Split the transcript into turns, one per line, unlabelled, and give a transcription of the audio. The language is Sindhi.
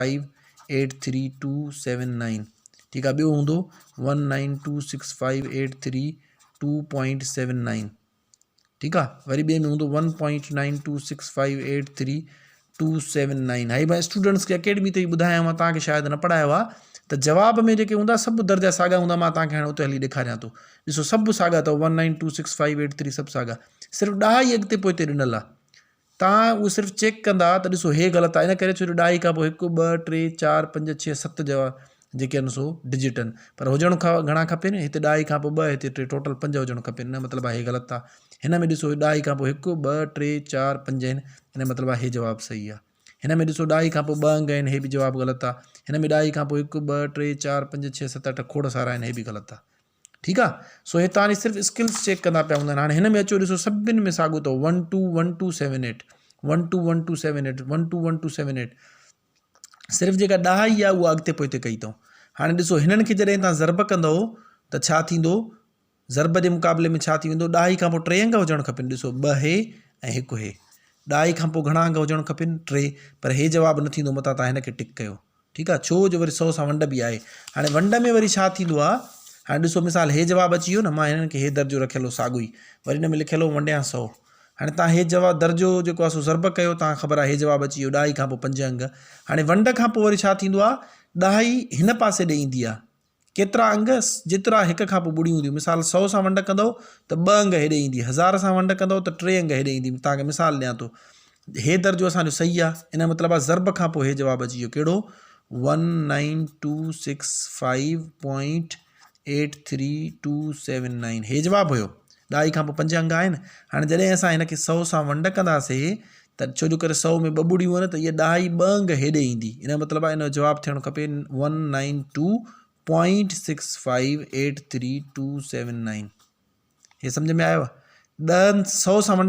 5 8 3 2 7 9 ٺيڪ آ ٻيو هوندو 1 9 2 6 5 8 3 2 پوائنٽ 7 9 ٺيڪ آ وري ٻئي ۾ هوندو 1 پوائنٽ 9 2 6 5 8 3 2 7 9 هاي مان اسٽوڊنٽس کي اڪيڊمي تي ٻڌايا هئا توهان کي شايد نه پڙهايو آ ته جواب ۾ جيڪي هوندا سڀ درجا ساڳا هوندا مان توهان کي هاڻي اتي هلي ڏيکاريان ٿو ڏسو سڀ ساڳا اٿو 1 9 2 6 5 8 3 سڀ ساڳا صرف ڏهائي اڳتي پوئتي ڏنل آ توهان اهو صرف چيڪ ڪندا ته ڏسو هي غلط آهي ان ڪري ڇو جو ڏهائي کان پوء هڪ ٻه ٽي چار پنج ڇهه ست جواب جيڪي آهن سو ڊجٽ آهن پر هجڻ کان گهڻا کپن هتي ڏهائي کان پوء ٻه هتي ٽي ٽوٽل پنج هجڻ کپن ان مطلب آهي هي غلط آهي هن ۾ ڏسو ڏهائي کان پوء هڪ ٻه ٽي چار پنج آهن ان مطلب آهي هي جواب صحيح آهي هن ۾ ڏسو ڏهائي کان پوء ٻه انگ آهن هي به جواب غلط آهي هن ۾ ڏهائي کان پوء هڪ ٻه ٽي چار پنج ڇهه ست اٺ کوڙ سارا آهن هي به غلط آهي ٺيڪ آ سو هي توهان جي صرف اسڪلز چيڪ ڪندا پيا هوندا آهن هاڻي هن ۾ اچو ڏسو سڀن ۾ ساڳو اٿو 1 2 1 2 7 8 1 2 1 2 7 8 1 2 1 2 7 8 صرف جيڪا ڏهائي آهي اها اڳتي پوئتي ڪئي اٿئون هاڻي ڏسو هنن کي جڏهن توهان ضرب ڪندو ته ڇا ٿيندو ضرب جي مقابلي ۾ ڇا ٿي ويندو ڏهائي کان پوء ٽي انگ هجڻ کپن ڏسو ٻه هي ۽ هڪ هي ڏهائي کان پوء گهڻا انگ هجڻ کپن ٽي پر هي جواب نه ٿيندو متان توهان هن کي ٽڪ ڪيو ٺيڪ آ ڇو جو وري سو سان ونڊ به آهي هاڻي ونڊ ۾ وري ڇا ٿيندو آ هاڻي ڏسو مثال هي جواب اچي ويو نه مان هنن کي هي درجو رکيل هو ساڳو ئي وري هن ۾ لکيل هو ونڊيان سو هاڻي تان هي جواب درجو جيڪو آ سو ضرب ڪيو تان خبر آ هي جواب اچي ويو ڏهائي کان پوء پنج انگ هاڻي ونڊ کان پوء وري ڇا ٿيندو آ ڏهائي هن پاسي ڏي ايندي آ ڪيترا انگ جيترا هڪ کان پوء ٻڙيون هونديون مثال سو سان ونڊ ڪندؤ ته ٻه انگ هيڏي ايندي هزار سان ونڊ ڪندؤ ته ٽي انگ هيڏي ايندي توهان کي مثال ڏيان ٿو هي درجو اسان جو صحيح آهي ان جو مطلب آهي ضرب کان پوء هي جواب اچي ويو ڪهڙو one nine two six five point eight three two seven nine هي جواب هيو ڏهائي کان پوء پنج انگ آهن هاڻي جڏهن اسان هن کي سو سان ونڊ ڪنداسي ته ڇو جو ڪري سو ۾ ٻه ٻڙيون آهن ته اها ڏهائي ٻه انگ هيڏي ايندي ان جو مطلب آهي ان جو جواب ٿيڻ کپي one nine two point six five eight three two seven nine هي سمجھ ۾ آيو ڏهن سو سان ونڊ.